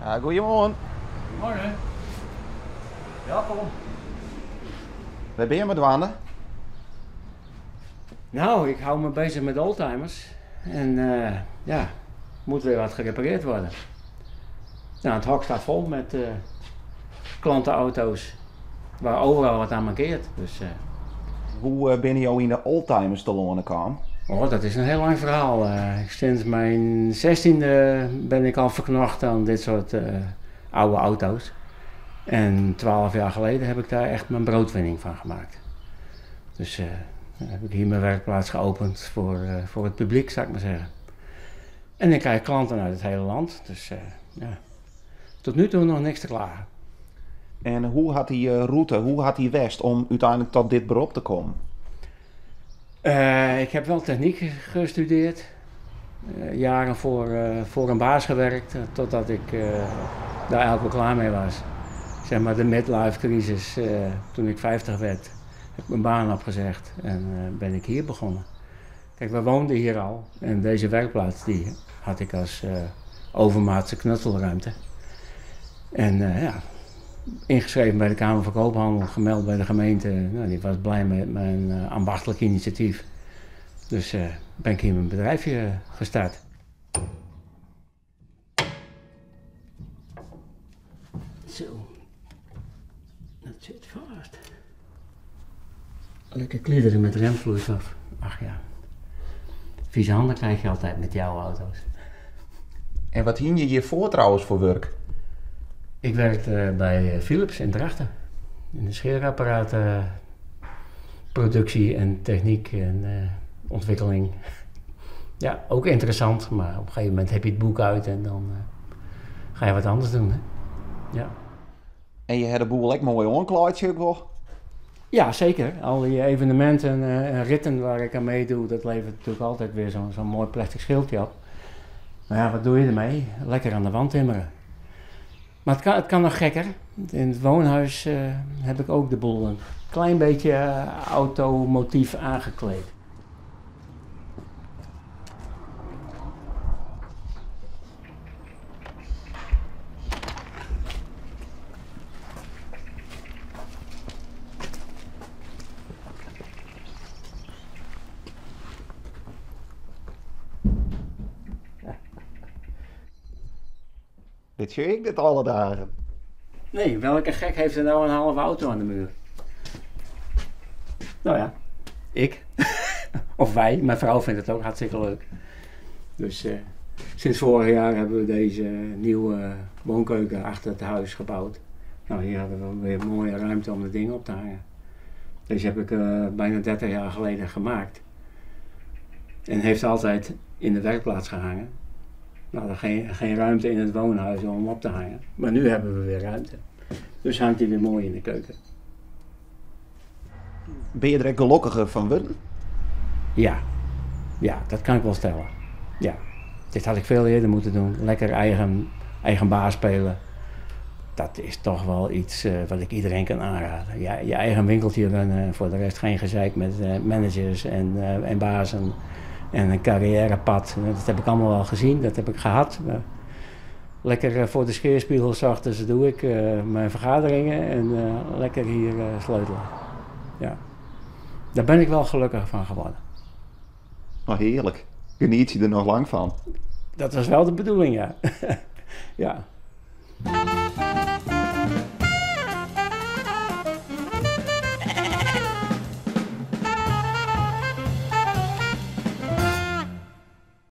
Ja, goeiemoarn. Goedemorgen. Welkom. Wêr binne je mei dwaande? Nou, ik hou me bezig met oldtimers. En eh, ja, moet weer wat gerepareerd worden. Nou, het hok staat vol met uh, klantenauto's waar overal wat aan mankeert. Dus, uh, Hoe binne jo yn de oldtimers telâne kaam? Oh, dat is een heel lang verhaal. Sinds mijn 16e ben ik al verknocht aan dit soort oude auto's. En 12 jaar geleden heb ik daar echt mijn broodwinning van gemaakt. Dus heb ik hier mijn werkplaats geopend voor het publiek, zou ik maar zeggen. En ik krijg klanten uit het hele land. Dus ja, tot nu toe nog niks te klagen. En hoe hat dy rûte, hoe hat dy west om úteinlik ta dit berop te kommen? Ik heb wel techniek gestudeerd. Jaren voor een baas gewerkt, totdat ik daar eigenlijk wel klaar mee was. Zeg maar de midlife crisis, toen ik 50 werd, heb ik mijn baan opgezegd en ben ik hier begonnen. Kijk, we woonden hier al en deze werkplaats die had ik als overmaatse knutselruimte. En ja, ingeschreven bij de Kamer van Koophandel, gemeld bij de gemeente. Nou, die was blij met mijn ambachtelijk initiatief. Dus ben ik hier mijn bedrijfje gestart. Zo, dat zit vast. Lekker kliederen met remvloeistof. Ach ja, vieze handen krijg je altijd met jouw auto's. En wat hie je hjirfoar trouwens foar wurk? Ik werkte bij Philips in Drachten. In de scheerapparatenproductie en techniek en ontwikkeling. Ja, ook interessant, maar op een gegeven moment heb je het boek uit en dan ga je wat anders doen. Hè? Ja. En je hebt de boel ook mooi oanklaaid, ik wel. Ja, zeker. Al die evenementen en ritten waar ik aan meedoe, dat levert natuurlijk altijd weer zo'n mooi plastic schildje op. Maar ja, wat doe je ermee? Lekker aan de wand timmeren. Maar het kan nog gekker. In het woonhuis heb ik ook de boel een klein beetje automotief aangekleed. Dit zie ik dit alle dagen. Nee, welke gek heeft er nou een halve auto aan de muur? Nou ja, ik. Of wij. Mijn vrouw vindt het ook hartstikke leuk. Dus sinds vorig jaar hebben we deze nieuwe woonkeuken achter het huis gebouwd. Nou, hier hadden we weer mooie ruimte om de dingen op te hangen. Deze heb ik bijna 30 jaar geleden gemaakt. En heeft altijd in de werkplaats gehangen. We hadden geen ruimte in het woonhuis om op te hangen. Maar nu hebben we weer ruimte. Dus hangt hij weer mooi in de keuken. Ben je der gelokkiger fan wurden? Ja. Ja, dat kan ik wel stellen. Ja. Dit had ik veel eerder moeten doen. Lekker eigen baas spelen. Dat is toch wel iets wat ik iedereen kan aanraden. Ja, je eigen winkeltje runnen en voor de rest geen gezeik met managers en bazen en een carrièrepad. Dat heb ik allemaal wel gezien, dat heb ik gehad. Lekker voor de scheerspiegel 's ochtends doe ik mijn vergaderingen en lekker hier sleutelen. Ja. Daar ben ik wel gelukkig van geworden. Oh, hearlik. Geniet je der noch lang fan? Dat was wel de bedoeling, ja. Ja.